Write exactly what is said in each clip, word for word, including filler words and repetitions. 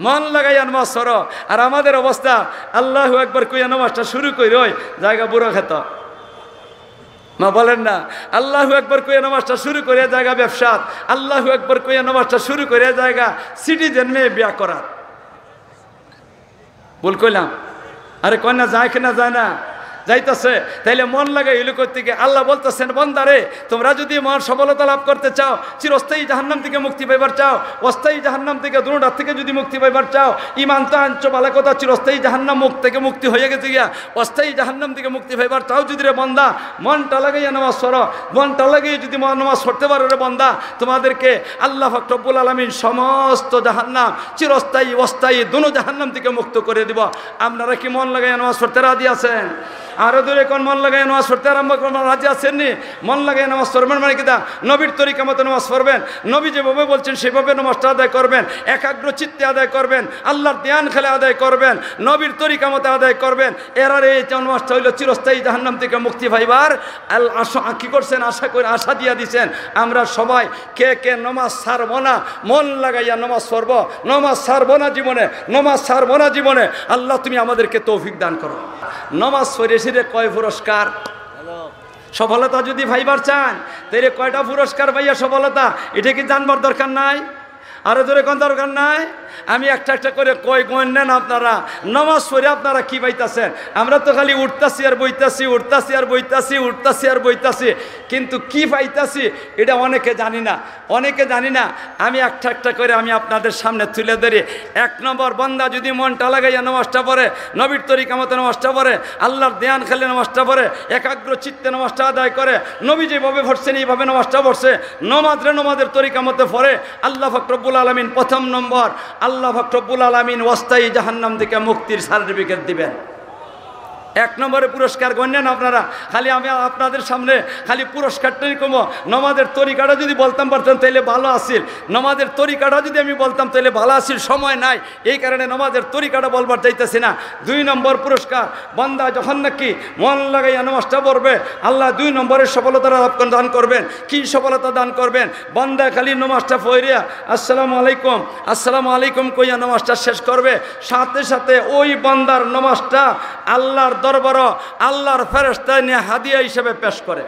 মন লাগাইয়া নামাজ পড়ো। আর আমাদের অবস্থা, আল্লাহু আকবার কইয়া নামাজটা শুরু করি, ওই জায়গা বুড়ো খেত। মা বলেন না, আল্লাহু আকবার কইয়া নামাজটা শুরু করিয়া জায়গা ব্যবসাত, আল্লাহু আকবার কইয়া নামাজটা শুরু করিয়া জায়গা সিটিজেন মেয়ে বিয়া করাত। ভুল কইলাম? আরে কয় না, যায় কি না যায় না? যাইতাছে। তাইলে মন লাগাই হইল করতে গিয়ে আল্লাহ বলতেছেন, "বন্দারে, তোমরা যদি মহান সফলতা লাভ করতে চাও, চিরস্থায়ী জাহান্নাম থেকে মুক্তি পাইবার চাও, অস্থায়ী জাহান্নাম থেকে, দুটার থেকে যদি মুক্তি পাইবার চাও, ইমান তো আনছো ভালা কথা, চিরস্থায়ী জাহান্নাম মুখ থেকে মুক্তি হয়ে গেছে গিয়া, অস্থায়ী জাহান্নাম থেকে মুক্তি পাইবার চাও যদি রে বন্দা, মনটা লাগাইয়া নামাজ পড়ো, মনটা লাগাইয়া যদি মহা নামাজ পড়তে পারো রে বন্দা, তোমাদেরকে আল্লাহ পাক রব্বুল আলামিন সমস্ত জাহান্নাম, চিরস্থায়ী, অস্থায়ী দুনো জাহান্নাম থেকে মুক্ত করে দিব।" আপনারা কি মন লাগাইয়া নামাজ পড়তে রাজি আছেন? আরো দূরে কোন মন লাগাইয়া নামাজ পড়তে আরম্ভ করবেন, রাজি আছেননি? মন লাগাইয়া নামাজ পড়বেন মানে কিতা? নবীর তরিকা মতো নামাজ পড়বেন, নবী যেভাবে বলছেন সেভাবে নামাজটা আদায় করবেন, একাগ্র চিত্তে আদায় করবেন, আল্লাহর ধ্যান খেলে আদায় করবেন, নবীর তরিকা মতো আদায় করবেন। এরারে এই নামাজটা হইল চিরস্থায়ী জাহান্নাম থেকে মুক্তি পাইবার আল আশা, কি করছেন? আশা করে, আশা দিয়া দিছেন। আমরা সবাই কে কে নমাজ ছাড়বো না, মন লাগাইয়া নমাজ পড়বো, নমাজ ছাড়বো না জীবনে, নমাজ ছাড়বো না জীবনে। আল্লাহ, তুমি আমাদেরকে তৌফিক দান করো। নমাজ পড়ে সেরে কয় পুরস্কার? সফলতা যদি পাইবার চান, তাইলে কয়টা পুরস্কার পাইয়া সফলতা? এটা কি জানবার দরকার নাই? আরো জোরে কোন দরকার নাই? আমি একটা একটা করে কই, গণ নেন আপনারা। নমাজ পড়ে আপনারা কি পাইতাছেন? আমরা তো খালি উঠতাছি আর বইতাছি, উঠতাছি আর বইতাছি, উঠতাছি আর বইতাছি, কিন্তু কি পাইতাছি এটা অনেকে জানি না, অনেকে জানি না। আমি একটা একটা করে আমি আপনাদের সামনে তুলে ধরি। এক নম্বর, বান্দা যদি মনটা লাগাইয়া নামাজটা পড়ে, নবীর তরিকা মতো নামাজটা পড়ে, আল্লাহর ধ্যান খেলে নামাজটা পড়ে, একাগ্র চিত্তে নামাজটা আদায় করে, নবী যেভাবে পড়ছেন এইভাবে নামাজটা পড়ছে, নমাজরে নমাজের তরিকা মতো পড়ে, আল্লাহ পাক রব্বুল আলামিন প্রথম নম্বর, আল্লাহ পাক রব্বুল আলামিন অস্থায়ী জাহান্নাম থেকে মুক্তির সার্টিফিকেট দিবেন। এক নম্বরে পুরস্কার গণ্য না আপনারা, খালি আমি আপনাদের সামনে খালি পুরস্কারটাই কমো। নমাজের তরিকাটা যদি বলতাম পারতাম তাইলে ভালো আছিল, নমাজের তরিকাটা যদি আমি বলতাম তাইলে ভালো আছিল, সময় নাই, এই কারণে নমাজের তরিকাটা বলবার চাইতেছি না। দুই নম্বর পুরস্কার, বান্দা যখন নাকি মন লাগাইয়া নমাজটা পড়বে, আল্লাহ দুই নম্বরের সফলতা দান করবেন। কি সফলতা দান করবেন? বান্দা খালি নমাজটা পড়িয়া আসসালামু আলাইকুম, আসসালামু আলাইকুম কইয়া নমাজটা শেষ করবে, সাথে সাথে ওই বান্দার নমাজটা আল্লাহর দরবারও আল্লাহর ফেরেশতায় নিয়ে হাদিয়া হিসেবে পেশ করে।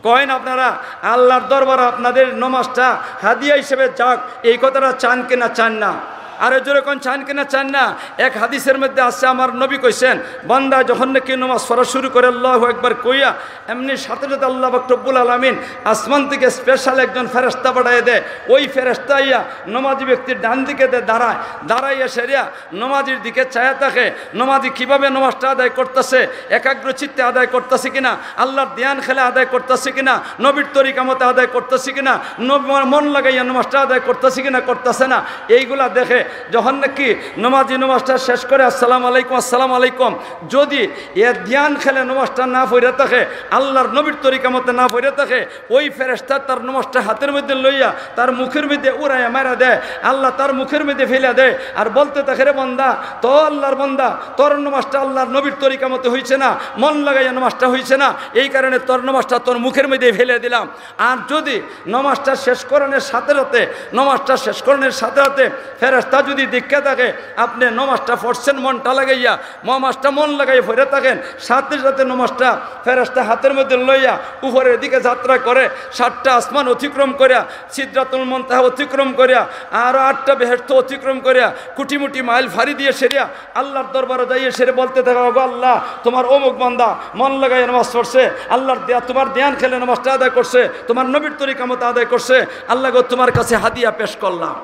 কইন আপনারা, আল্লাহর দরবারও আপনাদের নমাজটা হাদিয়া হিসেবে যাক, এই কথাটা চান কিনা চান না? আরো জোরে কইন, চান কিনা চান না? এক হাদিসের মধ্যে আছে, আমার নবী কইছেন, বান্দা যখন নাকি নমাজ পড়া শুরু করে আল্লাহু আকবার কইয়া, এমনি সাথে সাথে আল্লাহ পাক রব্বুল আলামিন আসমান থেকে স্পেশাল একজন ফেরেশতা পাঠাইয়া দেয়। ওই ফেরেশতা আইয়া নমাজি ব্যক্তির ডান দিকে দে দাঁড়ায়, দাঁড়াইয়া সেরিয়া নমাজির দিকে চায়া থাকে, নমাজি কিভাবে নমাজটা আদায় করতেছে, একাগ্র চিত্তে আদায় করতেছে কিনা, আল্লাহর ধ্যান খেলে আদায় করতেছে কিনা, নবীর তরিকা মতো আদায় করতেছে কিনা, নব-, মন লাগাইয়া নমাজটা আদায় করতেছে কিনা, করতেছে না, এইগুলা দেখে। যখন নাকি নমাজি নমাজটা শেষ করে আসসালামু আলাইকুম, আসসালামু আলাইকুম, যদি এ ধ্যান খেলে নমাজটা না পড়ে থাকে, আল্লাহর নবীর তরিকা মতো না পড়ে থাকে, ওই ফেরেশতা তার নমাজটা হাতের মধ্যে লইয়া তার মুখের মধ্যে উড়াইয়া মারা দেয়। আল্লাহ তার মুখের মধ্যে ফেলে দেয় আর বলতে থাকে, "রে বান্দা, তো আল্লাহর বান্দা, তোর নমাজটা আল্লাহর নবীর তরিকা মতো হইছে না, মন লাগাইয়া নমাজটা হইছে না, এই কারণে তোর নমাজটা তোর মুখের মধ্যে ফেলে দিলাম।" আর যদি নমাজটা শেষ করানোর সাথে সাথে, নমাজটা শেষ করানোর সাথে সাথে ফেরেশতা যদি দেখে থাকে, আপনি নমাজটা পড়ছেন মনটা লাগাইয়া, নমাজটা মন লাগাইয়া পড়ে থাকেন, সাথে সাথে নমাজটা ফেরেশতা হাতের মধ্যে লইয়া উপরের দিকে যাত্রা করে, সাতটা আসমান অতিক্রম করিয়া, সিদরাতুল মুনতাহা অতিক্রম করিয়া, আরো আটটা বেহেশত অতিক্রম করিয়া, কোটি কোটি মাইল ফাড়ি দিয়ে সেরিয়া আল্লাহর দরবারও যাইয়া সেরে বলতে থাকে, "ওগো আল্লাহ, তোমার অমুক বান্দা মন লাগাইয়া নামাজ পড়ছে, আল্লাহর দেয়া, তোমার ধ্যান খেলে নামাজটা আদায় করছে, তোমার নবীর তরিকা মতো আদায় করছে, আল্লাহ গো, তোমার কাছে হাদিয়া পেশ করলাম।"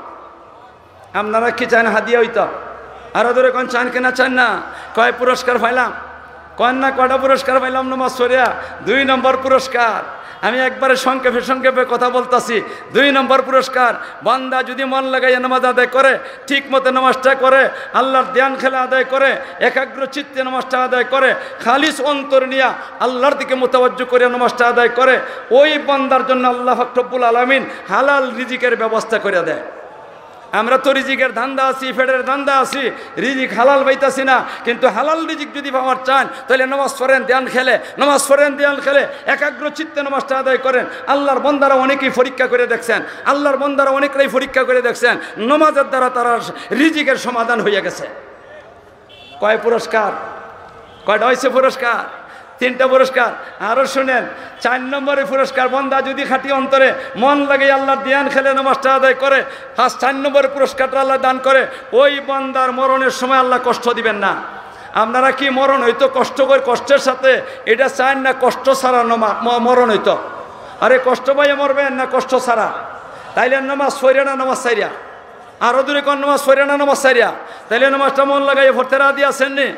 আপনারা কি চান হাদিয়া হইতো? আরো জোরে কইন, চান কি না চান না? কয় পুরস্কার পাইলাম? কইন না, কয়টা পুরস্কার পাইলাম নমাজ পড়িয়া? দুই নম্বর পুরস্কার। আমি একবারে সংক্ষেপে সংক্ষেপে কথা বলতাছি। দুই নম্বর পুরস্কার, বান্দা যদি মন লাগাইয়া নামাজ আদায় করে, ঠিক মতো নামাজটা করে, আল্লাহর ধ্যান খেলে আদায় করে, একাগ্র চিত্তে নামাজটা আদায় করে, খালিস অন্তর নিয়া আল্লাহর দিকে মুতাওয়াজ্জু করে নামাজটা আদায় করে, ওই বান্দার জন্য আল্লাহ পাক রব্বুল আলামিন হালাল রিজিকের ব্যবস্থা করে দেয়। আমরা তো রিজিকের ধান্দা আছি, পেটের ধান্দা আছি, রিজিক হালাল পাইতাছি না, কিন্তু হালাল রিজিক যদি পাওয়ার চান, তাহলে নামাজ পড়েন ধ্যান খেলে, নামাজ পড়েন ধ্যান খেলে, একাগ্র চিত্তে নামাজটা আদায় করেন। আল্লাহর বন্দারা অনেকেই পরীক্ষা করে দেখছেন, আল্লাহর বন্দারা অনেকরাই পরীক্ষা করে দেখছেন, নামাজের দ্বারা তারা রিজিকের সমাধান হয়ে গেছে। কয় পুরস্কার? কয়টা হয়েছে পুরস্কার? তিনটা পুরস্কার। আরো শুনেন, চার নম্বরে পুরস্কার, বন্দা যদি খাঁটি অন্তরে মন লাগে আল্লাহর ধ্যান খেলে নামাজটা আদায় করে, ফার্স্ট চার নম্বরে পুরস্কারটা আল্লাহ দান করে, ওই বন্দার মরণের সময় আল্লাহ কষ্ট দিবেন না। আপনারা কি মরণ হইতো কষ্ট করে, কষ্টের সাথে? এটা চান না কষ্ট ছাড়া নমা-, ম-, মরণ হইতো। আরে কষ্ট পাইয়া মরবেন না কষ্ট ছাড়া? তাইলে নামাজ পড়ে না নামাজ ছাড়িয়া? আরো দূরে কোন নামাজ পড়ে না নামাজ ছাড়িয়া? তাইলে নামাজটা মন লাগাইয়া পড়তে রাজি আছেন নি?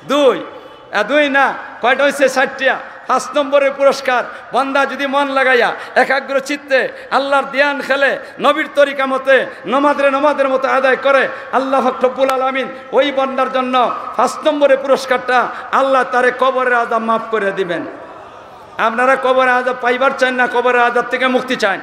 দুই। আ, দুই না, কয়টা হইছে? চারটা। পাঁচ নম্বরের পুরস্কার, বান্দা যদি মন লাগাইয়া একাগ্র চিত্তে আল্লাহর ধ্যান খেলে নবীর তরিকা মতে নমাজরে নমাজের মতো আদায় করে, আল্লাহ পাক রব্বুল আলামিন ওই বান্দার জন্য পাঁচ নম্বরের পুরস্কারটা আল্লাহ তারে কবরের আযাব মাফ করে দিবেন। আপনারা কবরের আযাব পাইবার চান না, কবরের আযাব থেকে মুক্তি চান?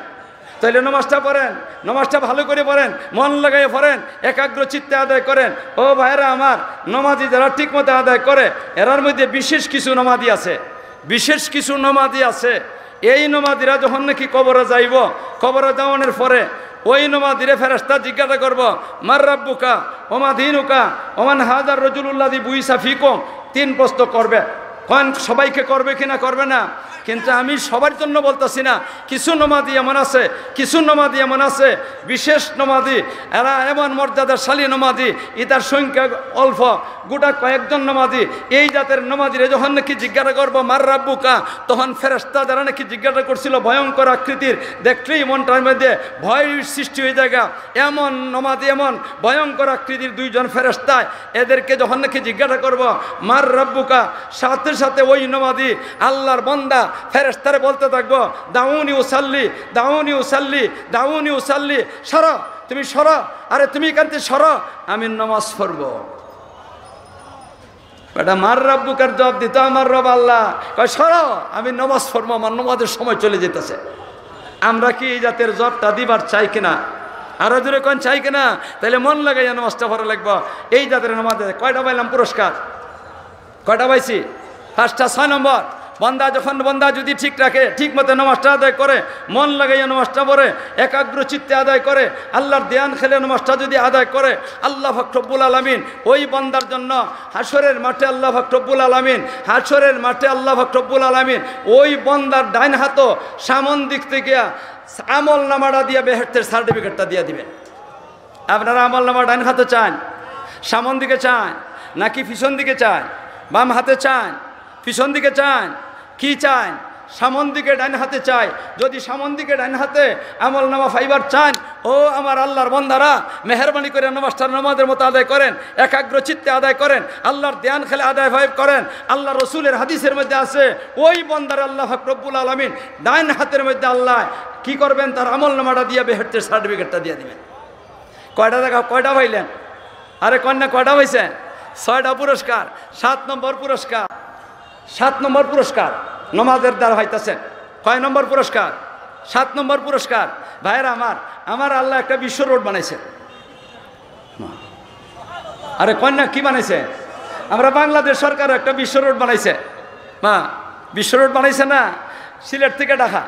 তাইলে নমাজটা পড়েন, নমাজটা ভালো করে পড়েন, মন লাগাইয়া পড়েন, একাগ্র চিত্তে আদায় করেন। ও ভাইরা আমার, নমাজি যারা ঠিক মতো আদায় করে, এরার মধ্যে বিশেষ কিছু নমাজি আছে, বিশেষ কিছু নমাজি আছে। এই নমাজিরা যখন নাকি কবরে যাইব, কবরে যাওয়ানোর পরে ওই নমাজিরে ফেরেশতা জিজ্ঞাসা করব, "মার রাব্বুকা, ওমা দিনুকা, ওমান হাজার রজুলুল্লাযী বুইসা ফিকুম।" তিন প্রশ্ন করবে। কন সবাইকে করবে কিনা করবে না, কিন্তু আমি সবার জন্য বলতেছি না। কিছু নমাজি এমন আছে, কিছু নমাজি এমন আছে, বিশেষ নমাজি, এরা এমন মর্যাদাশালী নমাজি, ইতার সংখ্যা অল্প, গোটা কয়েকজন নমাজি। এই জাতের নমাজিরে যখন নাকি জিজ্ঞাসা করবো, "মার রাব্বুকা?" তখন ফেরেশতা যারা নাকি জিজ্ঞাসা করছিল, ভয়ঙ্কর আকৃতির, দেখলেই মনটার মধ্যে ভয় সৃষ্টি হয়ে যায়। এমন নমাজি, এমন ভয়ঙ্কর আকৃতির দুইজন ফেরেশতায় এদেরকে যখন নাকি জিজ্ঞাসা করব, "মার রাব্বুকা?" সাথে সাথে ওই নমাজি আল্লাহর বান্দা ফেরেশতারে বলতে থাকবো, "দাউনি উসাল্লি, দাউনি উসাল্লি, দাউনি উসাল্লি, সরো, তুমি সরো, আরে তুমি এখান থেকে সরো, আমি নামাজ পড়বো।" বেটা, "মার রাব্বুকার" জবাব দিত, "আমার রব আল্লাহ।" কয়, "সরো, আমি নামাজ পড়বো, আমার নামাজের সময় চলে যেতেছে।" আমরা কি এই জাতের জবাবটা দিবার চাই কিনা? আরো জোরে কন, চাই কিনা? তাহলে মন লাগাইয়া নামাজটা পড়া লাগবো। এই জাতের নামাজে কয়টা পাইলাম পুরস্কার? কয়টা পাইছি? পাঁচটা। ছয় নম্বর, বান্দা যখন, বান্দা যদি ঠিক রাখে, ঠিক মতো নামাজটা আদায় করে, মন লাগাইয়া নামাজটা পড়ে, একাগ্র চিত্তে আদায় করে, আল্লাহর ধ্যান খেলে নামাজটা যদি আদায় করে, আল্লাহ পাক রব্বুল আলামিন ওই বান্দার জন্য হাশরের মাঠে আল্লাহ পাক রব্বুল আলামিন, হাশরের মাঠে আল্লাহ পাক রব্বুল আলামিন ওই বান্দার ডাইন হাতো সামন দিক থেকে আমল নামাটা দিয়া বেহেশতের সার্টিফিকেটটা দিয়া দিবেন। আপনারা আমল নামা ডাইন হাতে চান, সামন দিকে চান, নাকি পিছন দিকে চান? বাম হাতে চান, পিছন দিকে চান, কি চান? সামন দিকে ডাইন হাতে চাই। যদি সামন দিকে ডাইন হাতে আমল নামা পাইবার চান, ও আমার আল্লাহর বান্দারা, মেহেরবানি করে নামাজটা নামাজের মতো আদায় করেন, একাগ্র চিত্তে আদায় করেন, আল্লাহর ধ্যান খেলে আদায় ভাই করেন। আল্লাহ রসুলের হাদিসের মধ্যে আছে, ওই বান্দারে আল্লাহ পাক রব্বুল আলামিন ডাইন হাতের মধ্যে আল্লাহ কি করবেন? তার আমল নামাটা দিয়ে বেহেশতের সার্টিফিকেটটা দিয়ে দিবেন। কয়টা দেখা, কয়টা পাইলেন? আরে কন্যা, কয়টা পাইছেন? ছয়টা পুরস্কার। সাত নম্বর পুরস্কার, সাত নম্বর পুরস্কার নমাজের দ্বারা পাইতেছেন। কয় নম্বর পুরস্কার? সাত নম্বর পুরস্কার। ভাইয়েরা আমার, আমার আল্লাহ একটা বিশ্ব রোড বানাইছে। আরে কন্যা, কি বানাইছে? আমরা বাংলাদেশ সরকার একটা বিশ্ব রোড বানাইছে। মা, বিশ্ব রোড বানাইছে না? সিলেট থেকে ঢাকা।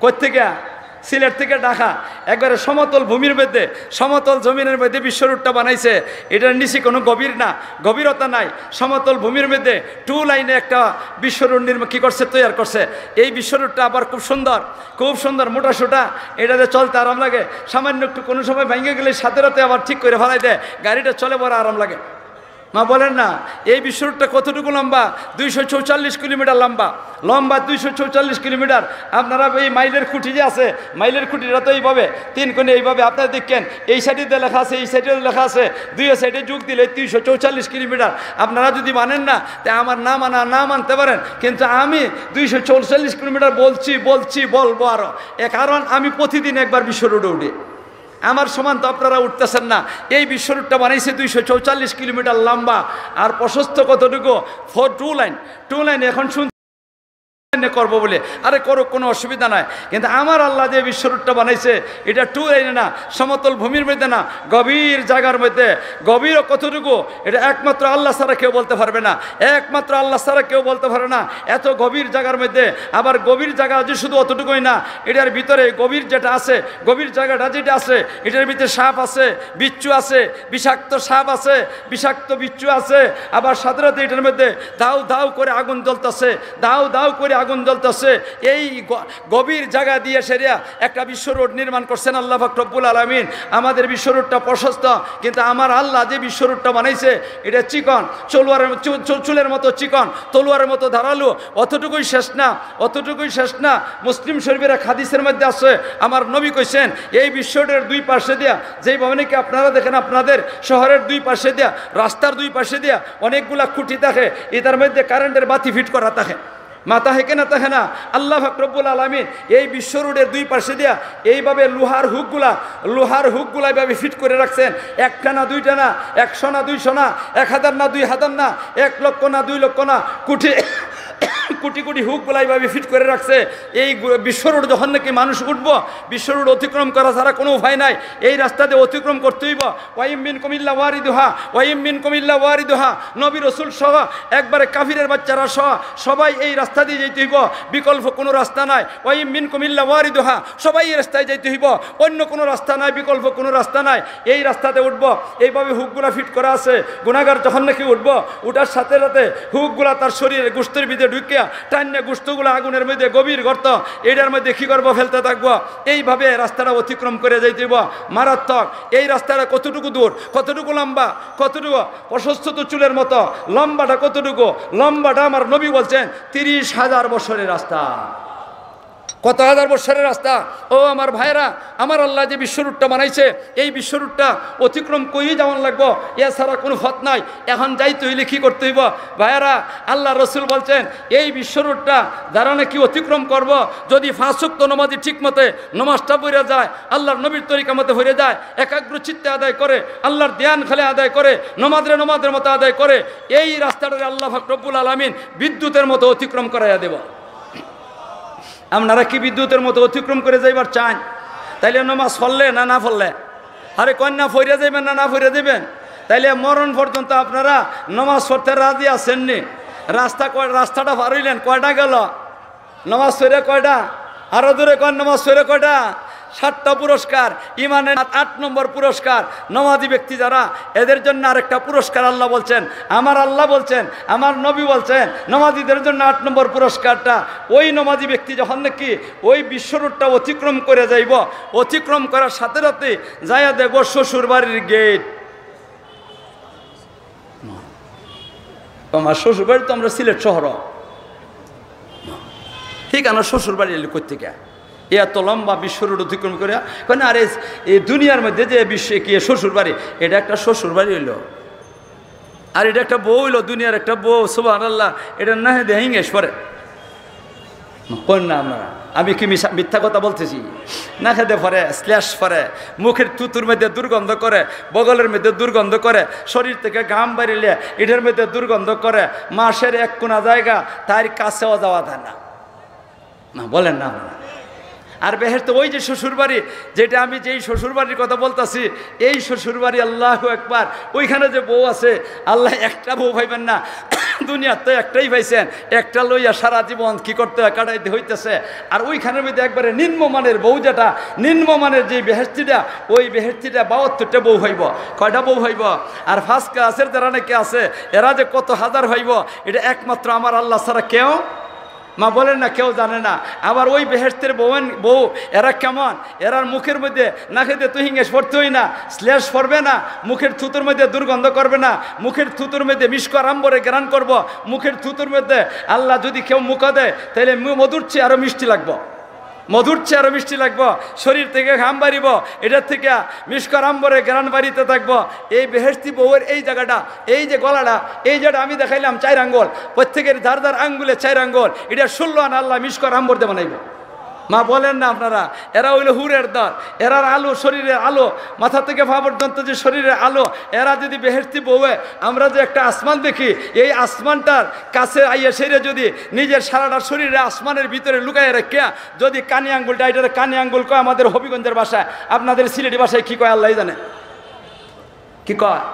কোথেকে? সিলেট থেকে ঢাকা। একবারে সমতল ভূমির মধ্যে, সমতল জমিনের মধ্যে বিশ্ব রোডটা বানাইছে। এটার নিচে কোনো গভীর না, গভীরতা নাই। সমতল ভূমির মধ্যে টু লাইনে একটা বিশ্ব রোড নির্মাণ কি করছে, তৈরি করছে। এই বিশ্ব রোডটা আবার খুব সুন্দর, খুব সুন্দর, মোটা সোটা। এটাতে চলতে আরাম লাগে। সামান্য একটু কোনো সময় ভেঙে গেলে সাথে সাথে আবার ঠিক করে ফেলাই দেয়, গাড়িটা চলে বড় আরাম লাগে। মা বলেন না, এই বিশ্ব রোডটা কতটুকু লম্বা? দুইশো চৌচল্লিশ কিলোমিটার লম্বা। লম্বা দুইশো চৌচল্লিশ কিলোমিটার। আপনারা এই মাইলের খুঁটি যে আছে, মাইলের খুঁটিটা তো এইভাবে, তিন কোণে এইভাবে। আপনারা দেখেন, এই সাইডে দিয়ে লেখা আছে, এই সাইডে লেখা আছে, দুই সাইডে যোগ দিলে দুইশো চৌচল্লিশ কিলোমিটার। আপনারা যদি মানেন না, তে আমার না মানা, না মানতে পারেন, কিন্তু আমি দুইশো চৌচল্লিশ কিলোমিটার বলছি, বলছি, বলবো আরো। এ কারণ আমি প্রতিদিন একবার বিশ্ব রোডে উঠি। আমার সমান তো আপনারা উঠতেছেন না। এই বিশ্ব রোডটা বানাইছে দুইশো চৌচল্লিশ কিলোমিটার লম্বা, আর প্রশস্ত কতটুকু? Four two line, two line. এখন শুন এনে করবো বলে। আরে করুক, কোনো অসুবিধা নাই, কিন্তু আমার আল্লাহ যে বিশ্ব রোডটা বানাইছে, এটা টু লাইনে না, সমতল ভূমির মধ্যে না, গভীর জায়গার মধ্যে। গভীর কতটুকু? এটা একমাত্র আল্লাহ ছাড়া কেউ বলতে পারবে না, একমাত্র আল্লাহ ছাড়া কেউ বলতে পারে না। এত গভীর জায়গার মধ্যে, আবার গভীর জায়গা যে শুধু অতটুকুই না, এটার ভিতরে গভীর যেটা আছে, গভীর জায়গাটা যেটা আছে, এটার ভিতরে সাপ আছে, বিচ্ছু আছে, বিষাক্ত সাপ আছে, বিষাক্ত বিচ্ছু আছে। আবার সাথে সাথে এটার মধ্যে দাউ দাউ করে আগুন জ্বলতেছে, দাউ দাউ করে আগুন জ্বলতেছে। এই গ-, গভীর জায়গা দিয়া সেরা একটা বিশ্ব রোড নির্মাণ করছেন আল্লাহ পাক রব্বুল আলামিন। আমাদের বিশ্ব রোডটা প্রশস্ত, কিন্তু আমার আল্লাহ যে বিশ্ব রোডটা বানাইছে, এটা চিকন, চলুয়ারের চু-, চু-, চুলের মতো চিকন, তলোয়ারের মতো ধারালো। অতটুকুই শেষ না, অতটুকুই শেষ না। মুসলিম শরীফের এক হাদিসের মধ্যে আছে, আমার নবী কইছেন, এই বিশ্ব রোডের দুই পাশে দিয়া, যেইভাবে নাকি আপনারা দেখেন আপনাদের শহরের দুই পাশে দিয়া, রাস্তার দুই পাশে দিয়া অনেকগুলা খুঁটি থাকে, এটার মধ্যে কারেন্টের বাতি ফিট করা থাকে। মাথা হেকে না থাকে না? আল্লাহ পাক রব্বুল আলামিন এই বিশ্ব রোডের দুই পাশে দিয়া এইভাবে লোহার হুকগুলা, লোহার হুকগুলা এইভাবে ফিট করে রাখছেন। একটা না দুইটা না, একশো না দুইশো না, এক হাজার না দুই হাজার না, এক লক্ষ না দুই লক্ষ না, কোটি কোটি কোটি হুকগুলা এইভাবে ফিট করে রাখছে। এই গু-, বিশ্ব রোড যখন নাকি মানুষ উঠবো, বিশ্ব রোড অতিক্রম করা ছাড়া কোনো উপায় নাই, এই রাস্তা দিয়ে অতিক্রম করতে হইব। ওয়াইম মিনকুম ইল্লা ওয়ারিদুহা, ওয়াইম মিনকুম ইল্লা ওয়ারিদুহা। নবী রসুল সহ, একবারে কাফিরের বাচ্চারা সহ, সবাই এই রাস্তা দিয়ে যাইতে হইব, বিকল্প কোনো রাস্তা নাই। ওয়াইম মিনকুম ইল্লা ওয়ারিদুহা, সবাই এই রাস্তায় যাইতে হইব, অন্য কোনো রাস্তা নাই, বিকল্প কোনো রাস্তা নাই। এই রাস্তাতে উঠবো, এইভাবে হুকগুলা ফিট করা আছে। গুনাহগার যখন নাকি উঠবো, উঠার সাথে সাথে হুকগুলা তার শরীরে গোশতর ভিতরে ঢুকিয়া টাইন্না গোশতগুলা আগুনের মধ্যে গভীর গর্ত, এটার মধ্যে কি করবো, ফেলতে থাকবো। এইভাবে রাস্তাটা অতিক্রম করে যাইতে হইব। মারাত্মক। এই রাস্তাটা কতটুকু দূর, কতটুকু লম্বা, কতটুকু প্রশস্ত তো চুলের মতো, লম্বাটা কতটুকু? লম্বাটা আমার নবী বলছেন তিরিশ হাজার বছরের রাস্তা। কত হাজার বছরের রাস্তা? ও আমার ভাইরা, আমার আল্লাহ যে বিশ্ব রোডটা বানাইছে, এই বিশ্ব রোডটা অতিক্রম করেই যাওয়ান লাগবো, এছাড়া কোনো পথ নাই। এখন যাইতে হইলে কি করতে হইব? ভাইরা, আল্লাহ রসুল বলছেন, এই বিশ্ব রোডটা যারা নাকি অতিক্রম করবো, যদি পাঁচ ওয়াক্ত নমাজি ঠিক মতে নমাজটা পড়ে যায়, আল্লাহর নবীর তরিকা মতে পড়ে যায়, একাগ্র চিত্তে আদায় করে, আল্লাহর ধ্যান খালি আদায় করে, নমাজরে নমাজের মতো আদায় করে, এই রাস্তাটারে আল্লাহ পাক রব্বুল আলামিন বিদ্যুতের মতো অতিক্রম করাইয়া দেব। আপনারা কি বিদ্যুতের মতো অতিক্রম করে যাইবার চান? তাইলে নমাজ পড়লে না না পড়লে? আরে কন না, পড়ে যাইবেন না না পড়ে যাইবেন? তাইলে মরণ পর্যন্ত আপনারা নমাজ পড়তে রাজি আছেননি? রাস্তা কয়, রাস্তাটা পার হইলেন, কয়টা গেল? নমাজ পড়ে কয়টা? আরো জোরে কন, নমাজ পড়ে কয়টা? সাতটা পুরস্কার। ইমানের আট নম্বর পুরস্কার। নমাজি ব্যক্তি যারা, এদের জন্য আরেকটা পুরস্কার আল্লাহ বলছেন, আমার আল্লাহ বলছেন, আমার নবী বলছেন, নমাজিদের জন্য আট নম্বর পুরস্কারটা, ওই নমাজি ব্যক্তি যখন নাকি ওই বিশ্ব রোডটা অতিক্রম করে যাইব, অতিক্রম করার সাথে সাথে যাইয়া দেখবো শ্বশুর বাড়ির গেট। আমার শ্বশুর বাড়ি তো আমরা সিলেট শহর। ঠিক আমার শ্বশুর বাড়ি এলে করতে গিয়া এত লম্বা বিশ্ব রোড অতিক্রম করে, কেন? আরে, এই দুনিয়ার মধ্যে যে বিশ্বে কি শ্বশুর বাড়ি, এটা একটা শ্বশুর বাড়ি হইলো, আর এটা একটা বউ হইলো, দুনিয়ার একটা বউ, সুবহানাল্লাহ, এটা না দেয় হিংস করে। কোন না আমরা? আমি কি মিছা, মিথ্যা কথা বলতেছি? না খেতে পারে, শ্লেষ করে, মুখের থুতুর মধ্যে দুর্গন্ধ করে, বগলের মধ্যে দুর্গন্ধ করে, শরীর থেকে ঘাম বেরিলে এটার মধ্যে দুর্গন্ধ করে, মাসের এক কোনা জায়গা তার কাছেও যাওয়া যায় না। না, বলেন না। আর বেহেশতে ওই যে শ্বশুর বাড়ি, যেটা আমি যেই শ্বশুর বাড়ির কথা বলতাছি, এই শ্বশুর বাড়ি, আল্লাহু আকবার, ওইখানে যে বউ আছে, আল্লাহ একটা বউ পাইবেন না, দুনিয়ার তো একটাই পাইছেন, একটা লইয়া সারা জীবন কি করতে হয়, কাটাইতে হইতেছে। আর ওইখানের মধ্যে একবারে নিম্নমানের বউ, যেটা নিম্নমানের যে বেহেশতিটা, ওই বেহেশতিটা বাহাত্তরটা বউ পাইব। কয়টা বউ পাইব? আর ফার্স্ট ক্লাসের যারা নাকি আছে, এরা যে কত হাজার পাইব, এটা একমাত্র আমার আল্লাহ ছাড়া কেউ, মা বলেন না, কেউ জানে না। আবার ওই বেহেশতের বউ, বউ এরা কেমন? এরার মুখের মধ্যে না খেতে তুহিঙ্গে পড়তে হই না, শ্লেষ পড়বে না, মুখের থুতুর মধ্যে দুর্গন্ধ করবে না, মুখের থুতুর মধ্যে মিশক আর আম্বরে ঘ্রাণ করব। মুখের থুতুর মধ্যে আল্লাহ যদি কেউ মুখা দেয়, তাহলে মু-, মধুর চেয়ে আরো মিষ্টি লাগবো, মধুর চেয়ে আরো মিষ্টি লাগবো। শরীর থেকে ঘাম বাড়িব, এটার থেকে মিশক আর আম্বরে ঘ্রাণ বাড়িতে থাকবো। এই বেহেশতি বউয়ের এই জায়গাটা, এই যে গলাটা, এই যেটা আমি দেখাইলাম চার আঙ্গুল, প্রত্যেকের যার যার আঙ্গুলে চার আঙ্গুল, এটা ষোলো আনা আল্লাহ মিশক আর আম্বর দিয়ে বানাইব। মা, বলেন না আপনারা, এরা অইলো হুরের দল। এরার আলো, শরীরের আলো, মাথা থেকে পা পর্যন্ত যে শরীরের আলো, এরা যদি বেহেশতি বউয়ে, আমরা যে একটা আসমান দেখি, এই আসমানটার কাছে আইয়া সেরে যদি নিজের সারাটা শরীরে আসমানের ভিতরে লুকাইয়া রাখিয়া যদি কানি আঙ্গুলটা, এটারে কানি আঙ্গুল কয় আমাদের হবিগঞ্জের ভাষায়, আপনাদের সিলেটি ভাষায় কি কয় আল্লাহ জানে। কি কয়?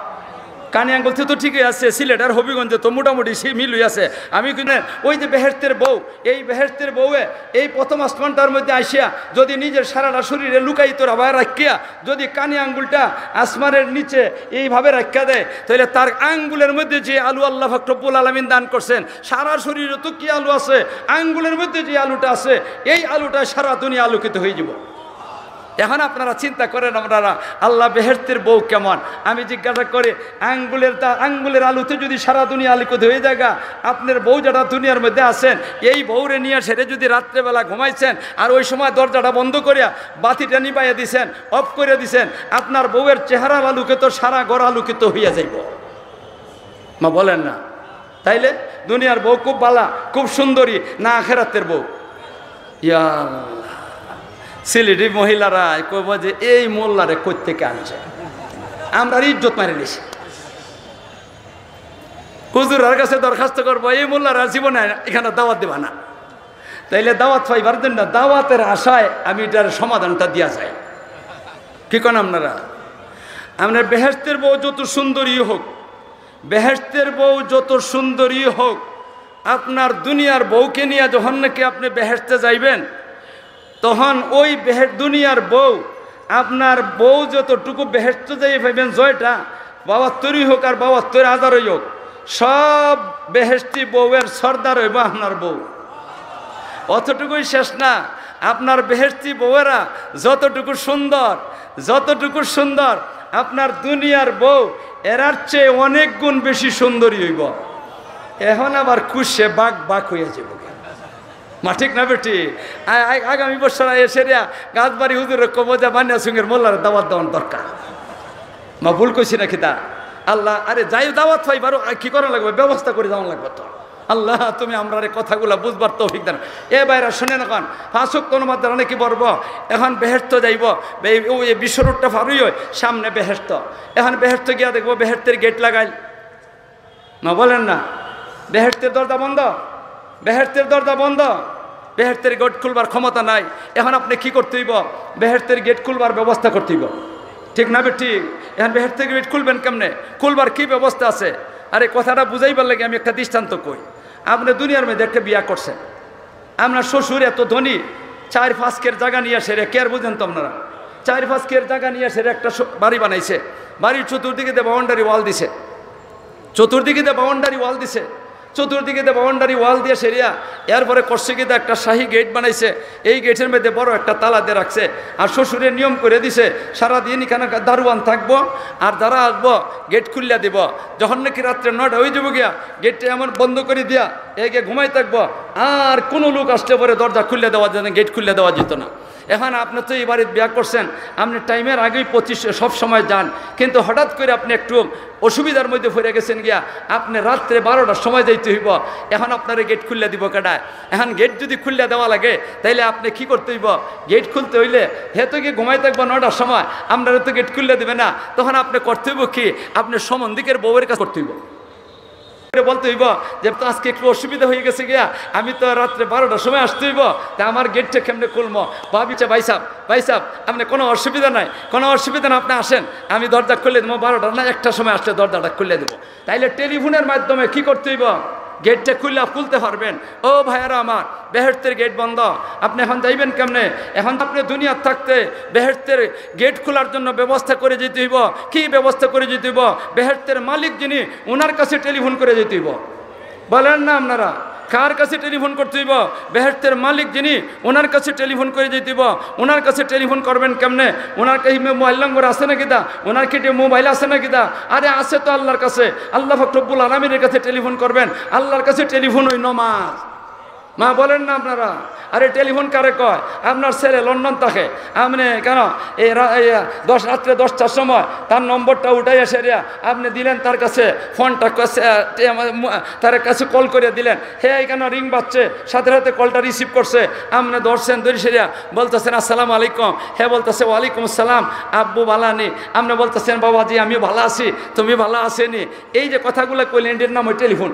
কানি আঙ্গুল তো ঠিকই আছে, সিলেট আর হবিগঞ্জে তো মোটামুটি সেই মিলই আছে। আমি কিন্তু ওই যে বেহেশতের বউ, এই বেহেশতের বউয়ে এই প্রথম আসমানটার মধ্যে আসিয়া যদি নিজের সারাটা শরীরে লুকায়িত রাবায় রাখিয়া যদি কানি আঙ্গুলটা আসমানের নিচে এইভাবে রাখিয়া দেয়, তাহলে তার আঙ্গুলের মধ্যে যে আলো আল্লাহ পাক রব্বুল আলামিন দান করছেন, সারা শরীরে তো কি আলো আছে, আঙ্গুলের মধ্যে যে আলোটা আছে, এই আলোটা সারা দুনিয়া আলোকিত হয়ে যাব। এখন আপনারা চিন্তা করেন, আপনারা আল্লাহ বেহেশতের বউ কেমন? আমি জিজ্ঞাসা করি, আঙ্গুলের তা আঙ্গুলের আলোতে যদি সারা দুনিয়া আলোকিত হয়ে যায় গা, আপনার বউ যেটা দুনিয়ার মধ্যে আছেন, এই বউরে নিয়ে সেরে যদি রাত্রেবেলা ঘুমাইছেন আর ওই সময় দরজাটা বন্ধ করিয়া বাতিটা নিবাইয়া দিছেন, অফ করে দিছেন, আপনার বউয়ের চেহারার আলোকে তো সারা ঘর আলোকিত হইয়া যাইব। মা, বলেন না? তাইলে দুনিয়ার বউ খুব বালা, খুব সুন্দরী না আখেরাতের বউ? ইয়া আল্লাহ। সিলেটি মহিলারা কইব যে এই মোল্লারে কইত্তেকে আনছে, আমরার ইজ্জত মারি নিছে। হুজুরার কাছে দরখাস্ত করবো, এই মোল্লারা জীবনে এখানে দাওয়াত দিবা না। তাইলে দাওয়াত পাইবার জন্য দাওয়াতের আশায় আমি এটার সমাধানটা দিয়া যাই। কি কন আপনারা? আপনার বেহেশতের বউ যত সুন্দরী হোক, বেহেশতের বউ যত সুন্দরী হোক, আপনার দুনিয়ার বউকে নিয়ে যখন নাকি আপনি বেহেশতে যাইবেন, তখন ওই বেহেশ দুনিয়ার বউ, আপনার বউ যতটুকু বেহেশতে যাই পাইবেন, জয়টা বাহাত্তরই হোক আর বাহাত্তর হাজারই হোক, সব বেহেশতি বউয়ের সর্দার হইব আপনার বউ। অতটুকুই শেষ না, আপনার বেহেশতি বউয়েরা যতটুকু সুন্দর, যতটুকু সুন্দর, আপনার দুনিয়ার বউ এরার চেয়ে অনেক গুণ বেশি সুন্দরী হইব। এখন আবার খুশে বাক বাক হইয়া যাইব। মা, ঠিক না বেটি? আ-, আ-, আগামী বছর আইয়া সেরিয়া গাছবাড়ি হুজুরে কব যে বানিয়া সিংহের মোল্লার দাওয়াত দেওয়ার দরকার। মা, ভুল কইছি না কিতা? আল্লাহ, আরে যাই দাওয়াত পাইবার, আর কি করা লাগবে? ব্যবস্থা করে যাওয়া লাগবে তো। আল্লাহ, তুমি আমরারে কথাগুলা বুঝবার তৌফিক দান। এ ভাইরা, শুনেন, এখন পাঁচ ওয়াক্ত নামাজ দ্বারা নাকি পড়ব, এখন বেহেশত যাইব, বে-, ওই বিশ্ব রোডটা পার হইয়া সামনে বেহেশত। এখন বেহেশত গিয়া দেখবো বেহেশতের গেট লাগাইল। মা, বলেন না, বেহেশতের দরজা বন্ধ, বেহেশতের দরজা বন্ধ, বেহেশতের গেট খুলবার ক্ষমতা নাই। এখন আপনি কি করতে হইব? বেহেশতের গেট খুলবার ব্যবস্থা করতে হইব, ঠিক না বেটি? এখন বেহেশতের গেট খুলবেন কেমনে? খুলবার কি ব্যবস্থা আছে? আরে, কথাটা বুঝাইবার লাগি আমি একটা দৃষ্টান্ত কই। আপনি দুনিয়ার মধ্যে একটা বিয়া করছেন, আপনার শ্বশুর এত ধনী, চার পাঁচ কের জাগা নিয়া সেরে, কেয়ার বুঝেন তো আপনারা, চার পাঁচ কের জাগা নিয়া সেরে একটা স-, বাড়ি বানাইছে। বাড়ির চতুর্দিকে দিয়ে বাউন্ডারি ওয়াল দিছে, চতুর্দিকে দিয়ে বাউন্ডারি ওয়াল দিছে, চতুর্দিকে দিয়ে বাউন্ডারি ওয়াল দিয়ে সেরিয়া, এরপরে করছে কি, একটা শাহী গেট বানাইছে। এই গেটের মধ্যে বড় একটা তালা দিয়ে রাখছে। আর শ্বশুরে নিয়ম করে দিছে, সারাদিন এখানে দারোয়ান থাকবো, আর যারা আসবো গেট খুলিয়া দিব। যখন নাকি রাত্রে নয়টা হয়ে যাবো গিয়া, গেটটা এমন বন্ধ করে দিয়া এগে ঘুমাই থাকবো, আর কোনো লোক আসলে পরে দরজা খুলিয়া দেওয়া যায় না, গেট খুলিয়া দেওয়া যেত না। এখন আপনি তো এই বাড়িত বিয়া করছেন, আপনি টাইমের আগেই পঁচিশ সব সময় যান, কিন্তু হঠাৎ করে আপনি একটু অসুবিধার মধ্যে পড়ে গেছেন গিয়া, আপনি রাত্রে বারোটার সময় যাইতে হইব। এখন আপনারে গেট খুলিয়া দিব কেডায়? এখন গেট যদি খুলিয়া দেওয়া লাগে, তাইলে আপনি কি করতে হইব? গেট খুলতে হইলে হে তো গিয়ে ঘুমাই থাকবো নয়টার সময়, আপনারে তো গেট খুলিয়া দিবে না। তখন আপনি করতে হইব কি? আপনি সম্বন্ধিকের বউয়ের কাছে করতে হইব। করে বলতে হইব যে, "তো আজকে একটু অসুবিধা হয়ে গেছে গিয়া, আমি তো রাত্রে বারোটার সময় আসতে হইব, তা আমার গেটটা কেমনে খুলবো?" ভাবি, "আচ্ছা ভাই সাহেব, ভাই সাহেব, আপনি কোনো অসুবিধা নাই, কোনো অসুবিধা না, আপনি আসেন, আমি দরজা খুলে দেবো, বারোটা না একটার সময় আসলে দরজাটা খুলে দেবো।" তাইলে টেলিফোনের মাধ্যমে কি করতে হইব? গেটটা খুলে খুলতে পারবেন। ও ভাইয়ারা আমার, বেহেশতের গেট বন্ধ, আপনি এখন যাইবেন কেমনে? এখন আপনি দুনিয়ার থাকতে বেহেশতের গেট খোলার জন্য ব্যবস্থা করে যেতে হইব। কি ব্যবস্থা করে যেতে হইব? বেহেশতের মালিক যিনি, ওনার কাছে টেলিফোন করে যেতে হইব। বলেন না আপনারা, কার কাছে টেলিফোন করতে হইব? বেহেশতের মালিক যিনি, ওনার কাছে টেলিফোন করে যেতে হইব। ওনার কাছে টেলিফোন করবেন কেমনে? ওনার কাছে মোবাইল নম্বর আছে নাকি দা? ওনার কি মোবাইল আছে নাকি দা? আরে আছে তো আল্লাহর কাছে, আল্লাহ পাক রব্বুল আলামিনের কাছে টেলিফোন করবেন। আল্লাহর কাছে টেলিফোন ওই নমাজ। মা, বলেন না আপনারা, আরে টেলিফোন কারে কয়? আপনার ছেলে লন্ডন থাকে, আপনে কেন এই রা-, এই, আহ, দশ, রাত্রে দশটার সময় তার নম্বরটা উঠাইয়া সেরিয়া আপনে দিলেন তার কাছে, ফোনটা কাছে, আহ, টে-, আহ, মু-, আহ, তার কাছে কল করিয়া দিলেন, হে এখানে রিং বাজছে, সাথে সাথে কলটা রিসিভ করছে, আপনে ধরছেন, ধরি সেরিয়া বলতেছেন, "আসসালামু আলাইকুম।" হে বলতেছে, "ওয়ালাইকুম আসসালাম, আব্বু ভালা নি?" আপনে বলতেছেন, "বাবাজি, আমি ভালা আছি, তুমি ভালা আছো নি?" এই যে কথাগুলা কইলেন, এটার নাম ওই টেলিফোন।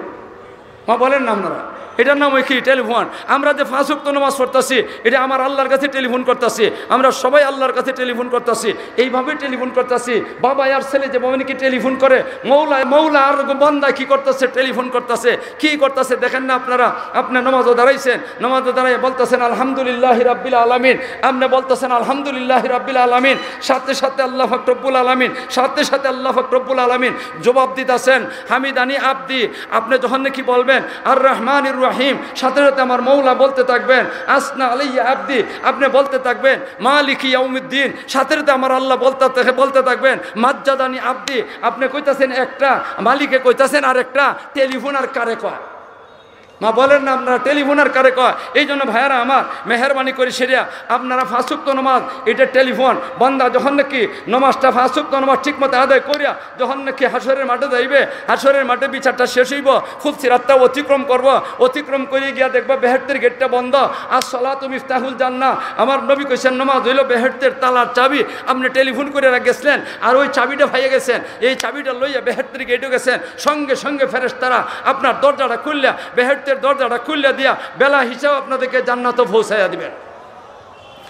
মা, বলেন না আপনারা, এটার নাম ওই কি? টেলিফোন। আমরা যে পাঁচ ওয়াক্ত নামাজ পড়তাছি, এটা আমার আল্লাহর কাছে টেলিফোন করতাছি, আমরা সবাই আল্লাহর কাছে টেলিফোন করতাছি, এইভাবে টেলিফোন করতাছি। বাবা আর ছেলে যেভাবে নাকি টেলিফোন করে, মৌলা, মৌলা আর বান্দা কি করতেছে? টেলিফোন করতেছে। কি করতেছে দেখেন না আপনারা? আপনি নামাজও দাঁড়াইছেন, নামাজও দাঁড়াইয়া বলতেছেন, "আলহামদুলিল্লাহি রাব্বিল আলামিন।" আপনি বলতেছেন, "আলহামদুলিল্লাহি রাব্বিল আলামিন।" সাথে সাথে আল্লাহ পাক রব্বুল আলামিন, সাথে সাথে আল্লাহ পাক রব্বুল আলামিন জবাব দিতেছেন, "হামিদানি আব্দি।" আপনি যখন নাকি বলবেন, "আর রহমানির রহিম", সাথে সাথে আমার মৌলা বলতে থাকবেন, "আসনা আলাইয়া আব্দি", আপনি বলতে থাকবেন, "মালিকি ইয়াউমিদ্দিন", সাথে সাথে আমার আল্লাহ বলতে থাকে, বলতে থাকবেন, "মাজ্জাদানি আব্দি", আপনি কইতাছেন একটা, মালিকে কইতাছেন আর একটা। টেলিফোন আর কারে কয়? মা, বলেন না আপনারা, টেলিফোন আর কারে কয়? এই জন্য ভাইয়ারা আমার, মেহেরবানি করি সেরিয়া আপনারা পাঁচ ওয়াক্ত নামাজ, এটা টেলিফোন। বান্দা যখন নাকি নামাজটা, পাঁচ ওয়াক্ত নামাজ ঠিক মতো আদায় করিয়া যখন নাকি হাশরের মাঠে যাইবে, হাশরের মাঠে বিচারটা শেষ হইব, ফুলসিরাতটা অতিক্রম করব, অতিক্রম করে গিয়া দেখবা বেহেশতের গেটটা বন্ধ। "আসসালাতু মিফতাহুল জান্নাহ", আমার নবী কইছেন, "নামাজ হইল বেহেশতের তালার চাবি।" আপনি টেলিফোন করে রাখ গেছিলেন, আর ওই চাবিটা পাইয়া গেছেন, এই চাবিটা লইয়া বেহেশতের গেটও গেছেন, সঙ্গে সঙ্গে ফেরেশতারা আপনার দরজাটা খুললা, বেহেশতের দরজাটা খুললা দিয়া বেলা হিসাব আপনাদেরকে জান্নাতও পৌঁছাইয়া দিবেন।